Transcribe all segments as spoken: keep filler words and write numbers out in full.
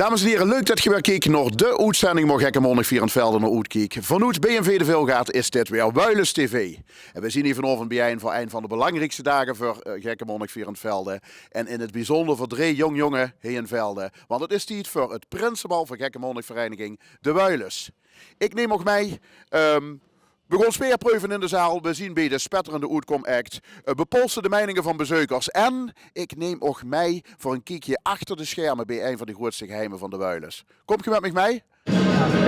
Dames en hiere, leuk det geer weer kiek nao de oetzending wo Gekke Maondig Vierentwintig nao oetkiek. Vanoet B M V de Vilgaard is dit weer Wuilus T V. En we zien hie vanaovend biejein veur ein van de belangriekste daag veur, eh, Gekke Maondig Vierentwintig. En in 't biezunjer veur drie jóng jónge hie in Velde. Want 't is tied veur 't prinsebal van Gekke Maondig Vereiniging De Wuilus. Ik neem uch mei, ehm, we gaon speerpreuve in de zaal. We zien bie de spetterende oetkomact. Eh, we polse de meininge van bezeukers. En ik neem uch mei veur ein kiekje achter de scherme bie ein van de groetste geheime van De Wuilus. Kómp geer mit mich mei?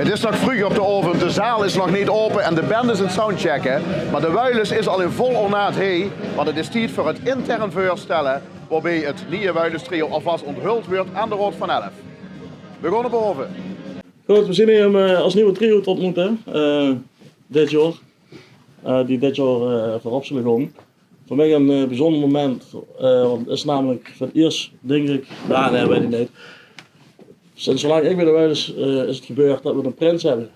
't Is nog vreug op d'n aovend, de zaal is nog neet aope en de band is aan 't soundchecke. Mer De Wuilus is al in vol ornaat hie, want 't is tied veur 't intern veurstelle, woabie 't nieje Wuilus trio alvas onthuld wuurt aan de Raod van Elf. We gaon nao bove. Good, we zien hie um, eh, ós nieje trio te ontmoete, eh, dit jaor. Eh, die dit jaor, eh, veurop zulle gaon. Veur mich ein, eh, biezunjer moment, eh, want 't is namelik veur 't iers, dink ik, jao, nae, weit ik neet. Sinds zoelang ik bie De Wuilus, eh, is 't gebeurd det we eine prins hebbe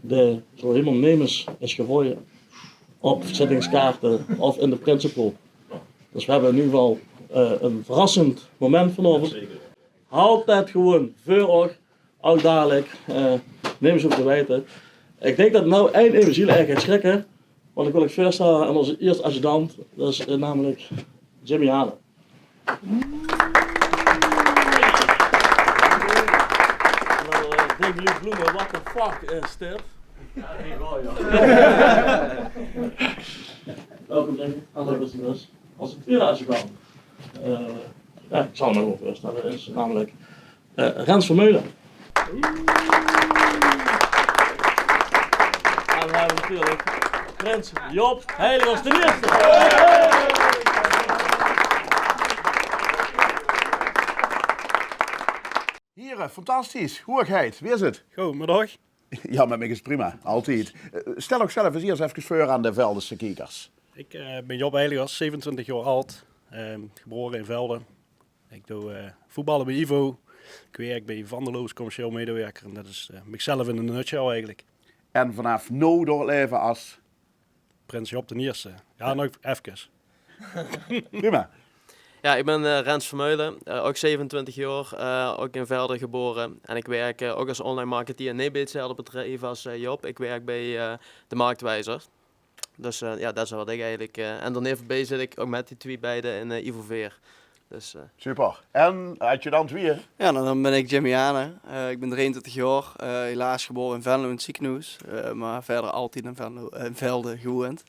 dae zoe hielemaol nerges is gevaonje op zittingskaarte of in de prinsepool. Dus we hebbe in eder geval, eh, ein verrassend moment vanaovend. Haolt det gewoon veur uch, ouch dalik, eh, nemes hoof te weite. Ik dink det now ein emes hiel erg geit schrikke, want ik wil uch veurstelle aan ós ierste adjudant, det is, eh, namelik Jimmy Hane. Now, eh, Dave Luc Bloemen, what the fuck is dit? Jao, die waal, jao. Welkom, Jimmy. Hallo, beste Bas. Ós twiede adjudant. Eh, jao, ik zal 'm nog waal veurstelle. Det is namelik, eh, Rens Vermeulen. En we hebbe natuurlik prins Job Heiligers d'n Ierste. Hiere, fantastisch. Hoeëgheid, wie is 't? Good, mit uch? Jao, mit mich is 't prima. Altied. Eh, stel uch zelf ens iers efkes veur aan de Veldese kiekers. Ik, eh, bin Job Heiligers, zevenentwintig jaor ald, ehm, gebaore in Velde. Ik doon, eh, voetballe bie Ivo. Ik werk bie Van der Loos, commercieel medewerker. En det is, eh, mich zelf in een nutshell eigelik. En vanaaf now door 't laeve as? Prins Job d'n Ierste. Jao, nog efkes. Prima. Jao, ik bin, eh, Rens Vermeulen, eh, ouch zevenentwintig jaor, eh, ouch in Velde gebaore. En ik werk, eh, ouch as online marketeer, neet bie 'tzelfde bedrief as, eh, Job. Ik werk bie, eh, De Marktwijzer. Dus, eh, jao, det is waat ik eigelik, eh, en daoneve zit ik ouch mit die twie beide in, eh, Ivo Veer. Dus, eh. Super. En adjudant wiejer? Jao, dan, dan bin ik Jimmy Hane. Eh, ik bin drieëntwintig jaor, eh, helaas gebaore in Venlo in 't zekenhoes. Eh, mer wiejer altied in Venlo, eh, in Velde gewoeënd.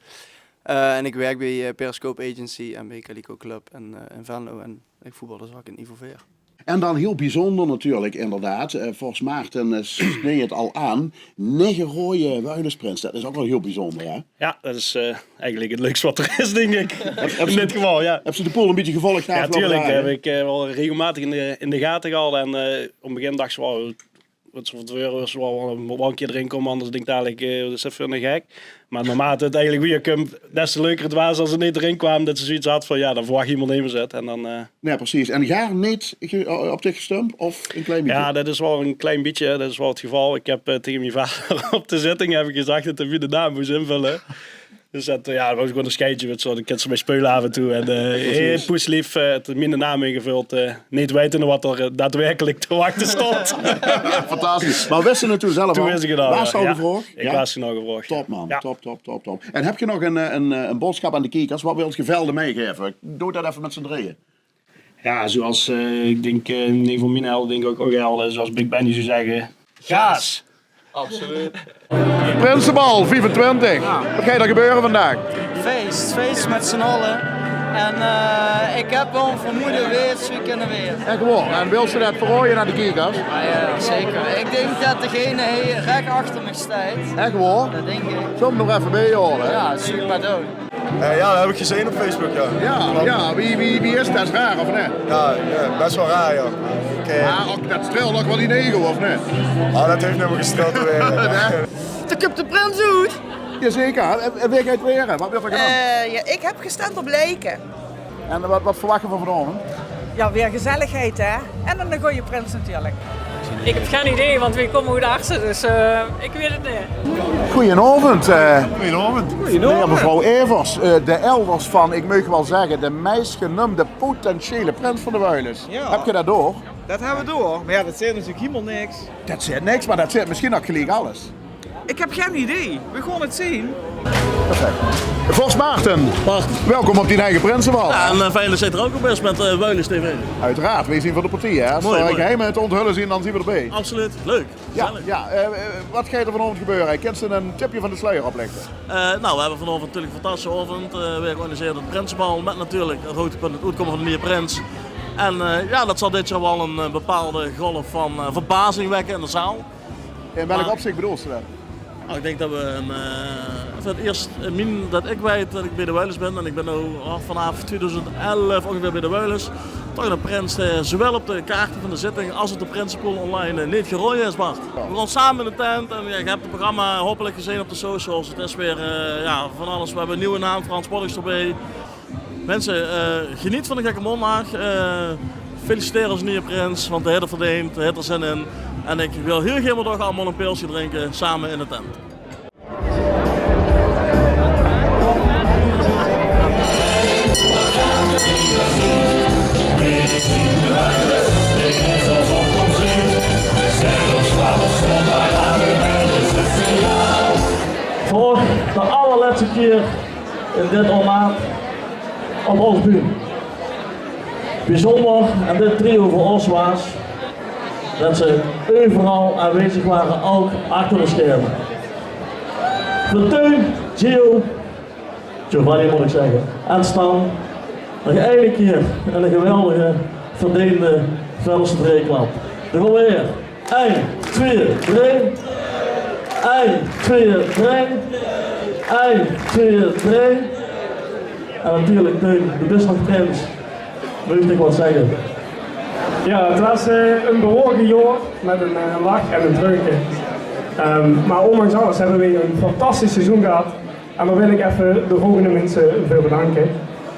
Eh, en ik werk bie, eh, Periscope Agency en bie Calico Club in, eh, in Venlo. En ik voetbal dus ouch in Ivo Veer. En dan hiel biezunjer natuurlik, inderdaad, eh, Vors Maarten, eh, sneej 't al aan. Nege roeje Wuilusprins, det is ouch waal hiel biezunjer, hè? Jao, det is, eh, eigelik 't leukste waat d'r is, dink ik. In dit geval, jao. Höbs se de pool ein bietje gevolg de aafgeloupe daag? Jao, natuurlik. Höb ik, eh, waal regelmaotig in de, in de gate gehalde. En, eh, op 't begin dachs se waal, waat se van te veure wis, waal, waal ein kier d'rin kómme, anders dink dalik, eh, waat is det veur eine gek. Mer naormaote 't eigelik wiejer kump, des te leuker 't waas as 't neet d'rin kwaam, det se zoeiets hads van, jao, dan verwach ich hielemaol nemes 't. En dan, eh, Jao, precies. En gaar neet ge-, op dich gestump, of ein klein bietje? Jao, det is waal ein klein bietje, det is waal 't geval. Ik höb, eh, taenge mien vader op de zitting höb ik gezag det hae miene naam mós invulle. Dus det, eh, jao, det waas gewoon ein sjeitje, wits se waal. Dan kins se d'rmei speule aaf en toe. En, eh, hie, poeslief, eh, haet miene naam ingevuld, eh, neet weitende waat d'r, eh, daadwerkelik te wachte stóng. Fantastisch. Mer wis se 't toen zelf al? Toen wis ik 't al, jao. Waas se al gevraog? Ik waas toen al gevraog, jao. Top, man. Jao. Top, top, top, top. En höb geer nog ein, eh, ein, eh, ein boodsjap aan de kiekers? Waat wilt geer Velde meigaeve? Doot det effe mit z'n drieje. Jao, zoeas, eh, ik dink, eh, in eder geval miene helde, dink ik ouch, ouch helde, zoeas Big Benny zou zegge: gaas! Absoluut. Prinsebal viefentwintig. Jao. Waat geit d'r gebeure vandaag? Fees, fees mit z'n alle. En, eh, ik höb waal ein vermoede wae 't zou kinne waere. Ech waor? En wils se det verraoje aan de kiekers? Jao, jao, zeker. Ik dink det degene hie rech achter mich steit. Ech waor? Det dink ik. Zólle we 'm nog effe biehaole? Jao, super doon. Eh, jao, det höb ik gezeen op Facebook, jao. Jao, jao, wie, wie, wie is det? Is raar, of neet? Jao, jao, bes waal raar, jao. Oké. Mer ouch, det straolt nog waal die nege, of neet? Oh, det hoof neet mie gestraold te waere. Nae. Dao kump de prins oet. Jaozeker. En, en wae geit waere? Waat wilt geer gaon doon? Eh, jao, ik höb gestemp op Leike. En waat, waat verwach geer van vanaovend? Jao, weer gezelligheid, hè? En ein gooje prins natuurlik. Ik heb geen idee, want we komen uit Arsen, dus, eh, ik weet het niet. Goeienaovend, eh. Goeienaovend. Meneer, mevrouw Evers, eh, de elders van, ik maag waal zegge, de meist genumde potentiële prins van de Wuilus. Jao. Höb geer det door? Det höbbe we door. Mer jao, det zaet natuurlik hielemaol niks. Det zaet niks, mer det zaet mesjien ouch geliek alles. Ik heb geen idee. We gaon het zien. Perfect. Vors Maarten, welkom op dien eige prinsebal. Jao, en, eh, fijn det geer d'r ouch op bent met, eh, Wuilus T V. Oeteraard, weej zien van de partie, hè. Es d'r geheime te onthulle zien, dan zien we d'rbie. Absoluut, leuk. Jao, gezellig. Jao, eh, eh, waat geit d'r vanaovend gebeure? Kins se ein tipje van de sluier oplichte? Eh, nou, we hebbe vanaovend natuurlik ein fantastische aovend. Eh, we organisere het prinsebal met natuurlik het hoogtepunt het oetkómme van de nieje prins. En, eh, jao, det zal dit jaor waal ein, eh, bepaalde golf van, eh, verbazing wekke in de zaal. In welk opzich bedoels se det? Nou, ik dink det we ein, eh, veur het ierst, eh, mien, det ik weit det ik beej de Wuilus bin. En ik bin now al vanaaf tweeduizend elf óngeveer beej de Wuilus. Toch eine prins, eh, zowaal op de kaarte van de zitting es op de prinsepool online, eh, neet geraoje is, Bart. We gaon same in de tent en, jao, geer het het programma hopelik gezeen op de socials. Het is weer, eh, jao, van alles. We hebbe ein nuuj naam, Frans Pollux d'rbeej. Minse, eh, geneet van de Gekke Maondaag. Eh, feliciteer ós nieje prins, want hae haet het verdeend, hae haet d'r zin in. En ik wil hiel gaer met uch allemaol ein pilsje drinke, same in de tent. Veur de allerlètste kier in dit ornaat op ós bühne. Biezónder aan dit trio veur ós waas det ze euveral aanwezig ware, ouch achter de scherme. Veur Teun, Gio, Giovanni mót ik zegge, en Stan, nog eine kier ein geweldige verdeende vuilste dreejklap. Dao gaon we weer. Ein, twieë, drie. Ein, twieë, drie. Ein, twieë, drie. En natuurlik, Teun, de bis nog prins. Wils se nog waat zegge? Jao, het waas, eh, ein bewoge jaor met ein, eh, lach en ein treunke. Ehm, mer óndanks alles hebbe we ein fantastisch seizoen gehad. En dao wil ik effe de volgende minse veur bedanke.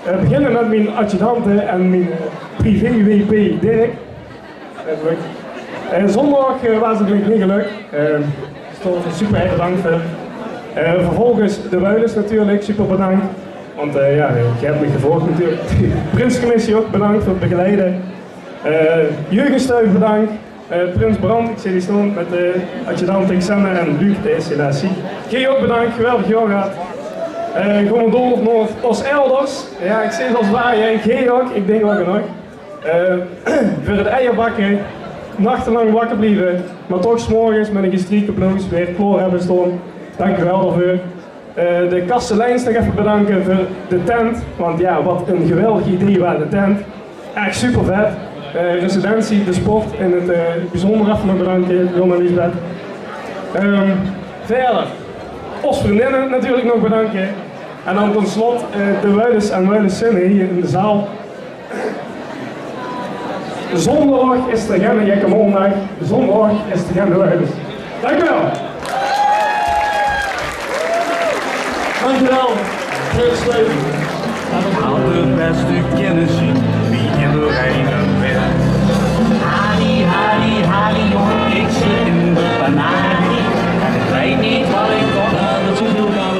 Eh, beginne met mien adjudante en mien, eh, privé W P Dirk. Eh, zónderdaag, eh, waas het mich neet gelök. Eh, Stan, super erg bedank veur. Eh, vervolges de Wuilus natuurlik, super bedank. Want, eh, jao, geer het mich gevraog natuurlik. Prinsecommissie ouch bedank veur het begeleide. Eh, jeugdstuif bedank. Eh, prins Bram, ik zeen die staon met, eh, adjudante Xanne en Luc, dae is helaas ziek. Geej ouch bedank, geweldig jaor gehad. Eh, gaon we door nao ós elders. Jao, ik zeen ze al zwaaie. Geej ouch, ik dink ouch aan uch. Eh, veur het eierbakke, nachtelang wakker blieve, mer toch 's morges met ein gestrieke bloos weer klaor hebbe staon. Dank uch waal daoveur. Eh, de kasteleins nog effe bedanke veur de tent, want jao, waat ein geweldig idee waas de tent. Ech super vet. Eh, residentie, de sport in het, eh, biezónder effe nog bedanke, Jan en Lisbeth. Ehm, wiejer, ós vriendinne natuurlik nog bedanke. En dan tot slot, eh, de Wuilus en Wuilusinne hie in de zaal. Zónderdaag is d'r geine Gekke Maondaag, zónderdaag is d'r geine Wuilus. Dank uch waal. Dank uch waal. Allerbeste kennis, wie in de reine wet. Harry, Harry, Harry, jóng, ik zit in de panarie. Ik weet niet wat ik kon. Jao, det is ouch hiel gaaf.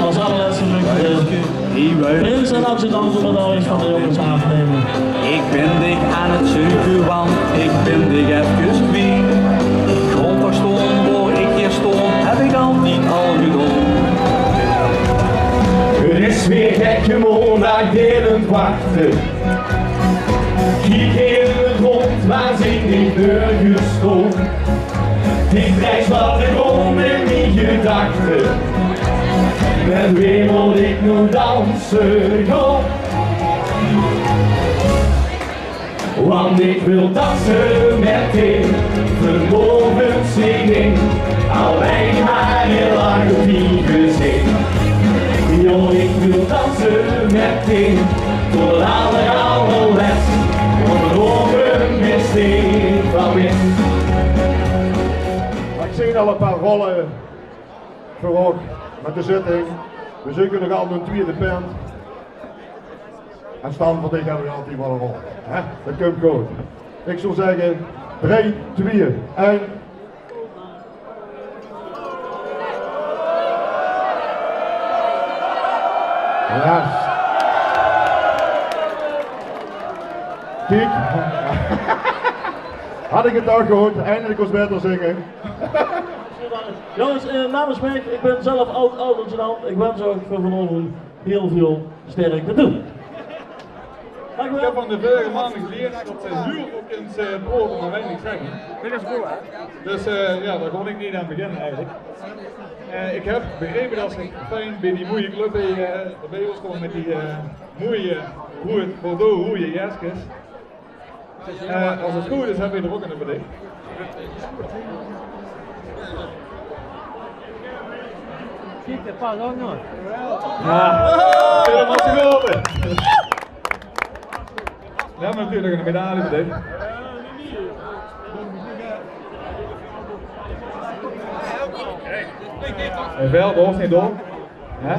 As allerlètste leuk, eh, prins en adjudant de medailles van de jónges aafnumme. Ik bin dich aan het zeuke, want ik bin dich efkes kwiet. Grond verstaon, wao ik hie staon, heb ik altied al gedaon. Het is weer Gekke Maondaag, deel en wachte. Kiek ins rónd, waas ik neet nörges staon. Ik reis waal rónd in mien gedachte. Met wae mót ik noe danse, jóng? Want ik wil danse met dich, vanaovend zing ik. Allein maar hiel lang op dien gezich. Jóng, ik wil danse met dich, tot het aller, allerlètst. Want vanaovend bis dich van mich. Mer ik zeen al ein paar rolle veur uch met de zitting. We zeuke nog altied ein twieëde pent. En Stan, veur dich höbbe we altied waal ein rol. Hè? Det kump good. Ik zou zegge, drie, twieë, ein. Yes. Kiek. Had ik het toch gehoord, eindelijk eens beter zingen. Jonges, eh, namens mich, ich bön zelf aod-adjudant. Ich wins uch veur vanaovend hiel väöl sterkte toe. Dank u wel. Ich höb van de vörige man gezeen det ze hiel good kint, eh, praote, mer weinig zègke. Dit is good, hè? Dus, eh, jao, dao gaon ich neet aan beginne eigelik. Eh, ich höb begrepe det ze fijn bie die moeie club hie, eh, d'rbie wils kómme mit die, eh, moeie roeje, bordeaux-roeje jeskes. Eh, es 't good is, höbbe v'r d'r ouch ein bie dich. Kiek, det pas ouch nog. Jao. Veer höbbe 't geholpe. Veer höbbe natuurlik ein medaille veur dich. En väöl, det is neet dom. Hè?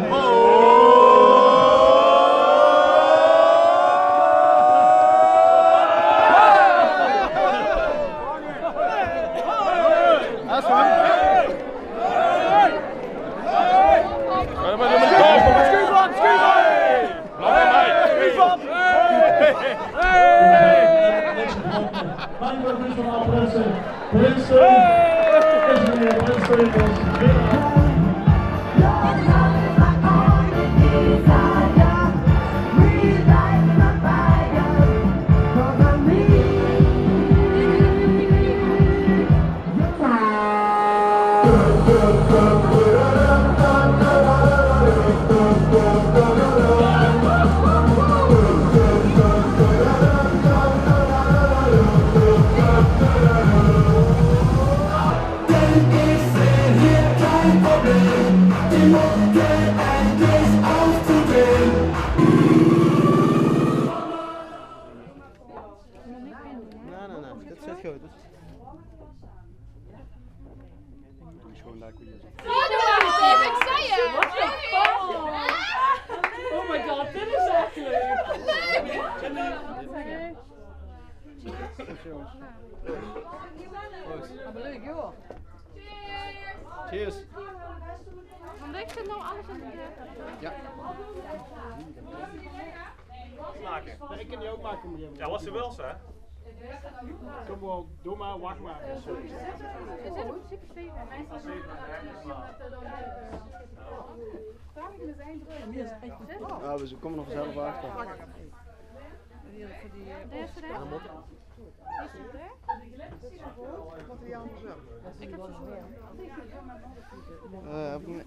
Prins Teun. Prins Teun. Prins Teun. Nae, nae, nae, det zit good. Sjoon det ich hie zit. Oh my god, dit is echt leuk. Leuk. Leuk, joh. Cheers. Want ik vind nou alles in de... Ja. Make. Nae, ich kin die ouch make op ein gegaeve moment. Jao, waat se wils, hè? Kóm mer, doe mer, wach mer. Is dit op zich zeven? Jao, ze kómme nog vanzelf achter. Deze, hè? Eh, heb ik niet.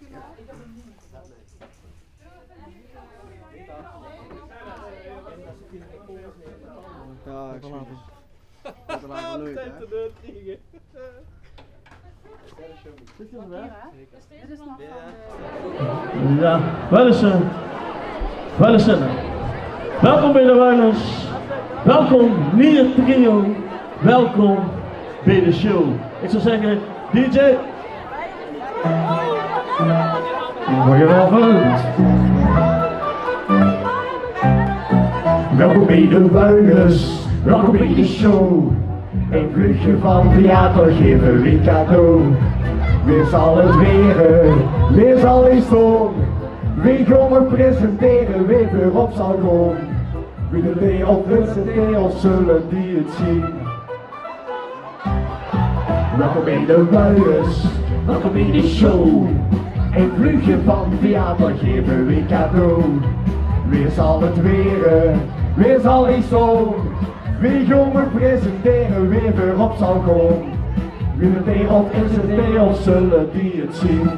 Ja, ik zie het. Dat is wel leuk, hè? Ja, wel eens, eh, wel eens, eh, welkom bij de Wuilus. Welkom, neet trio. Welkom bij de show. Ik zou zeggen, D J. Goedenavond. Welkom bij de Wuilus. Welkom bij de show. Ein vleugje van theater gaeve weej cadeau. Wae zal het waere? Wae zal 't zeen? Wae gaon we presentere? Wae veurop zal gaon? Winnende of winstende of zulle die het zien? Welkom bij de Wuilus, welkom bij de show. Ein vleugje van theater gaeve weej cadeau. Wae zal het waere? Wae zal 't zeen? Wae gaon we presentere? Wae veurop zal gaon? Winnende of winstende of zulle die het zien?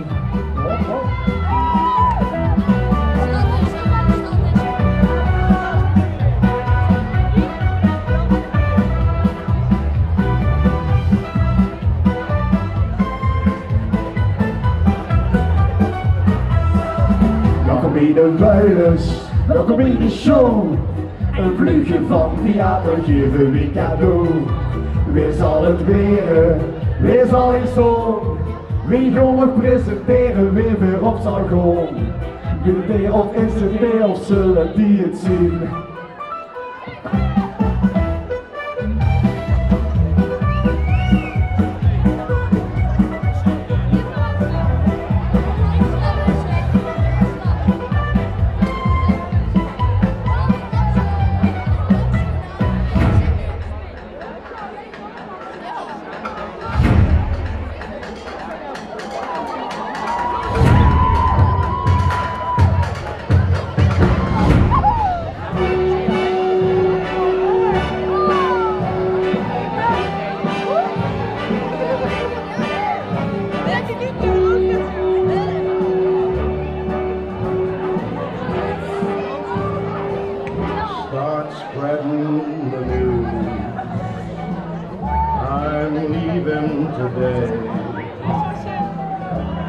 Welkom bij de Wuilus, welkom bij de show. Ein vleugje van theater gaeve weej cadeau. Wae zal het waere? Wae zal 't zeen? Wae gaon we presentere? Wae veurop zal gaon? Winnende of winstende of zulle die het zien? today.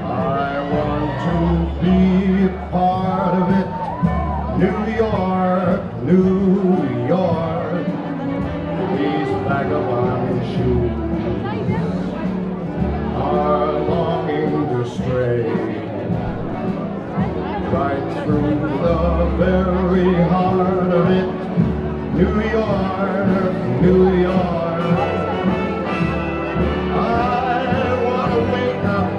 I want to be a part of it. New York, New York, these vagabond shoes are longing to stray right through the very heart of it. New York, New York. I want to wake up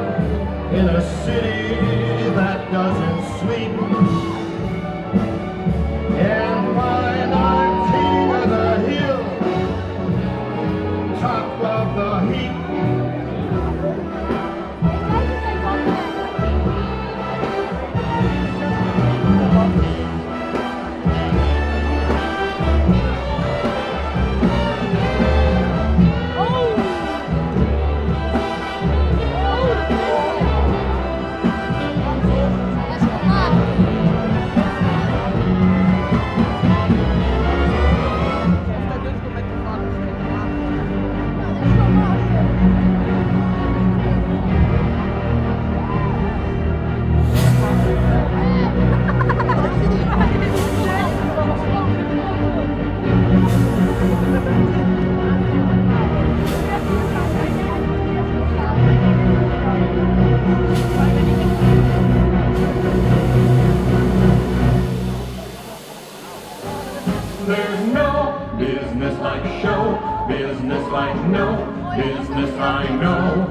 in a city that doesn't sleep and find I'm king of the hill, top of the heap. There's no business like show, business like no business I know.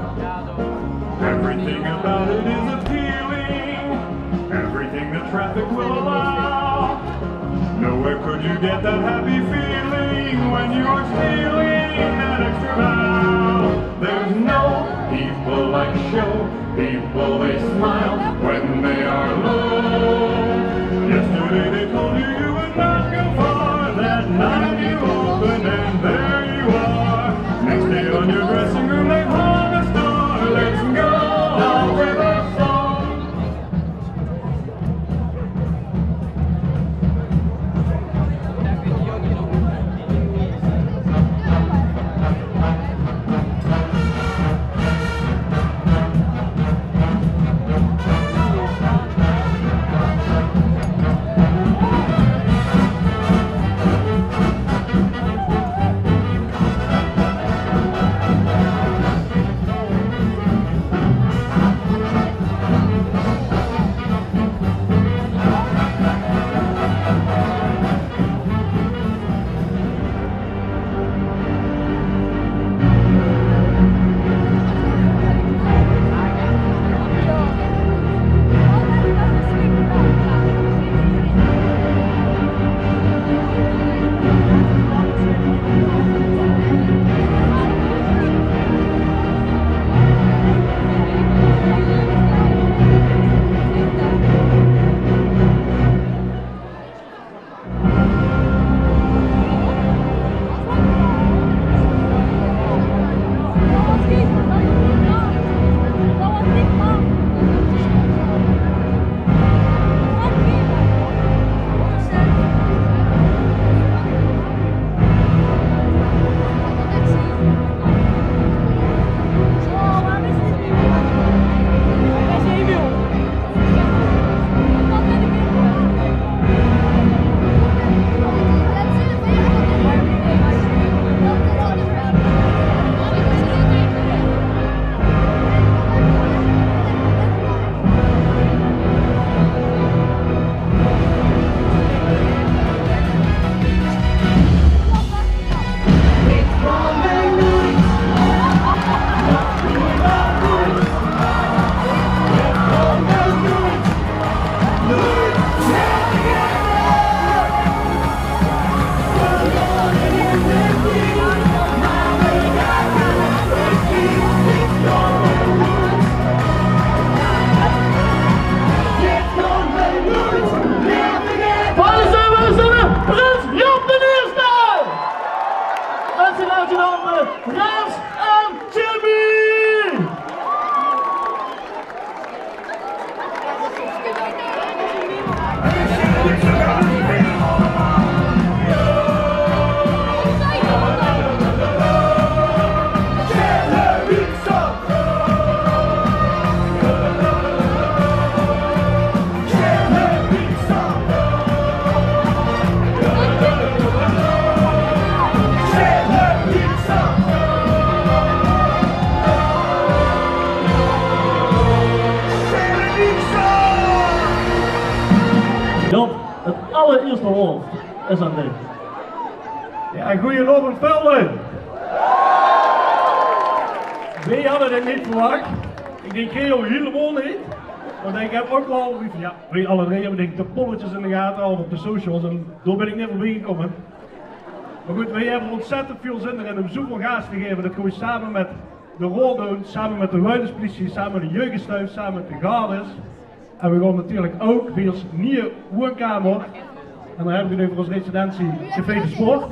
Everything about it is appealing, everything the traffic will allow. Nowhere could you get that happy feeling when you are stealing that extra mile. There's no people like show, people, they smile when they are low. Yesterday they told you you would not go far. That night you opened and there you are. Next day on your dressing room they hung a star. Let's go out with a song. Prins Jan d'n Ierste! En zien adjudante, Frans en Jimmy! Ierste woord is aan dich. Jao, goojenaovend, Velde. Weej hadde dit neet verwach. Ik dink, Geo hielemaol neet. Want ik heb ouk waal, jao, weej alle drie hebbe, dink ik, de polletjes in de gate gehaoje op de socials. En dao bin ik neet veurbie gekómme. Mer good, weej hebbe ontzettend väöl zin d'rin um zoeväöl gaas te gaeve det weej same mit de Raod doon, same mit de Wuilespliesie, same mit de Jeugdgestuif, same mit de Gardes. En weej gaon natuurlik ouk weer ins nuuj woonkamer. En dan heb ik 't euver ós residentie Café de Sport.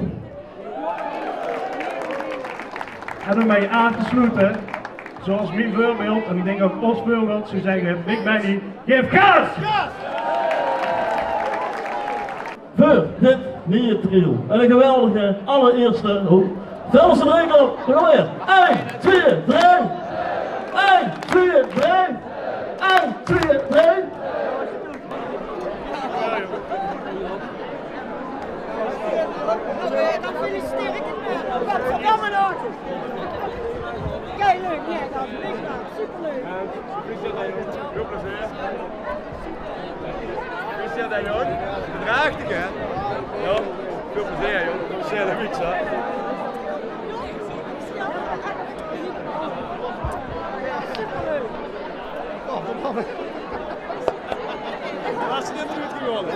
En um mei aaf te sloete, zoeas mien veurbeeld, en ik dink ouk ós veurbeeld, zów zegge: Big Benny, gaef gaas! Veur dit nuuj trio. En ein geweldige allerierste, oh, Velse druk op. Gaon weer. Ein, twieë, drie. Ein, twieë, drie. Ein, twieë, drie. Dan feliciteer ik het maar. Godverdomme nog. Kei leuk, ja, dat is superleuk. Veel plezeer. Is det dan, jóng? Prachtig, hè? Jao, väöl plezeer, jóng. Plezeer, de fiets, hè? Oh, verdomme. Hartstikke goed geworden.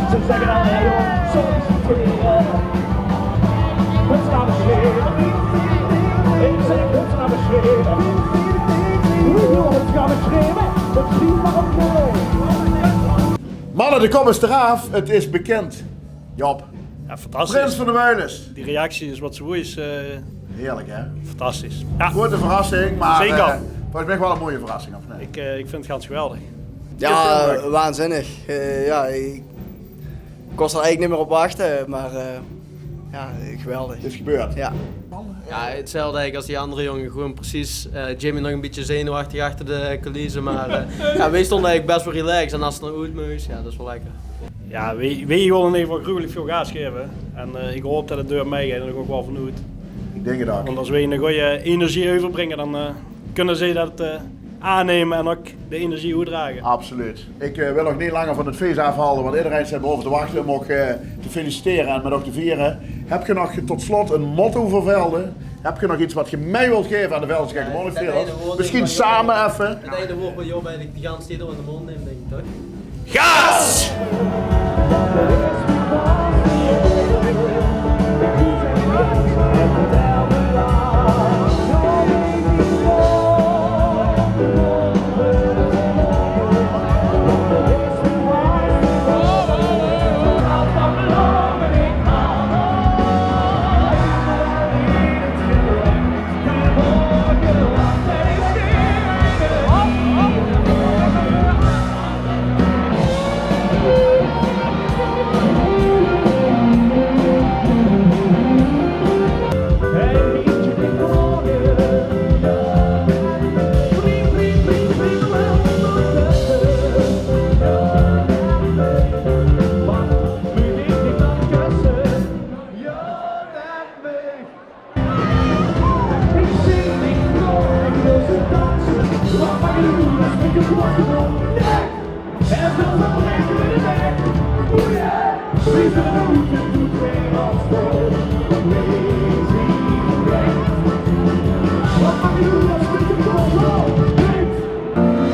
Ze zeggen allemaal: "Joh, solliciteren." Het gaat beschreven. Ik zeg: "Het gaat beschreven." Hoe, joh, het gaat beschreven. Het schiet maar op nul. Mannen, de kop is d'raaf. Het is bekend. Job. Ja, fantastisch. Prins van de Wuiles. Die reactie is wat ze woeis, eh, Heerlijk, hè? Fantastisch. Ja. Grote verrassing, maar, zeker, eh, volgens mich waal ein mooie verrassing, of neet? Ik, eh, ik vind het gans geweldig. Ja, waanzinnig. Eh, ja, ik kós d'r eigelik neet mier op wachte, maar, eh, ja, geweldig. Het is gebeurd. Ja. Ja, hetzelfde eigelik as die andere jonge. Gewoon precies, eh, Jimmy nog ein bietje zenuwachtig achter de coulissen, maar, eh, ja, weej stónge eigelik bes waal relaxed. En as 't dan oet mós, ja, det is waal lekker. Ja, weej, weej wille in eder geval gruwelijk väöl gaas gaeve. En, eh, ik haop det het door mei geit en ik ouk waal vanoet. Ik dink het ouk. Want as weej ein gooj energie euverbringe, dan, eh, kinne ze det, eh, aanneme en ouk de energie oetdrage. Absoluut. Ik, eh, wil ouk neet langer van het fees aafhalde, want ederein zit baove te wachte um ouk, eh, te feliciteren en mit ouk te viere. Hebt ge nog tot slot ein motto veur Velde? Hebt ge nog iets wat ge mei wilt gaeve aan de Veldse Gekke Monnikveerders? Misschien same effe. Het enige woord wat Job eigelik de ganse tied in de mond neemt, dink ik, toch? Gaas!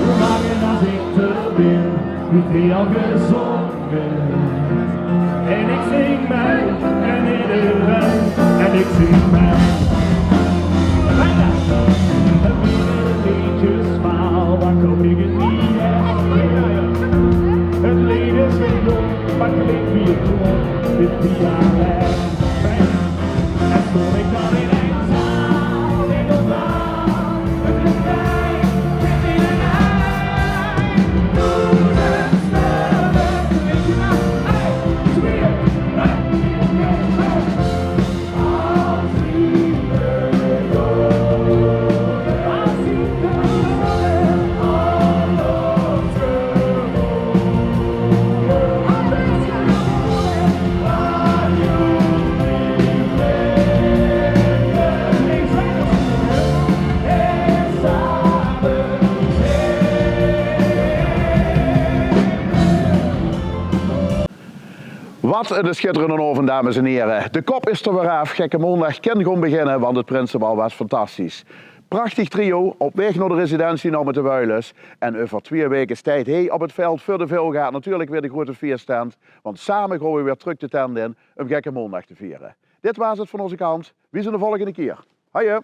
Hoe lang en as ik d'r bin, wie veel gezongen. En ik zing mei, en iedereen, en ik zing mei. Bijna. Het liedje is smaal, maar koop ik het niet echt meer. Het lied is weer dom, maar klinkt weer dom. Dit dialect. Bijna. En stond ik dan ineens aan in de zaal. Wat 'ne sjitterende aovend, dames en hiere. De kop is d'r weer aaf. Gekke Maondaag kin goon beginne, want 't prinsebal waas fantastisch. Prachtig trio, op waeg nao de residentie nao Mete Wuilus. En euver twieë waekes tied hie op 't veld veur de Vilga natuurlik weer de groete fieëstent. Want same goon we weer trök de tent in um Gekke Maondaag te viere. Dit waas 't van ózze kant. Wie zien de volgende kier. Hajje!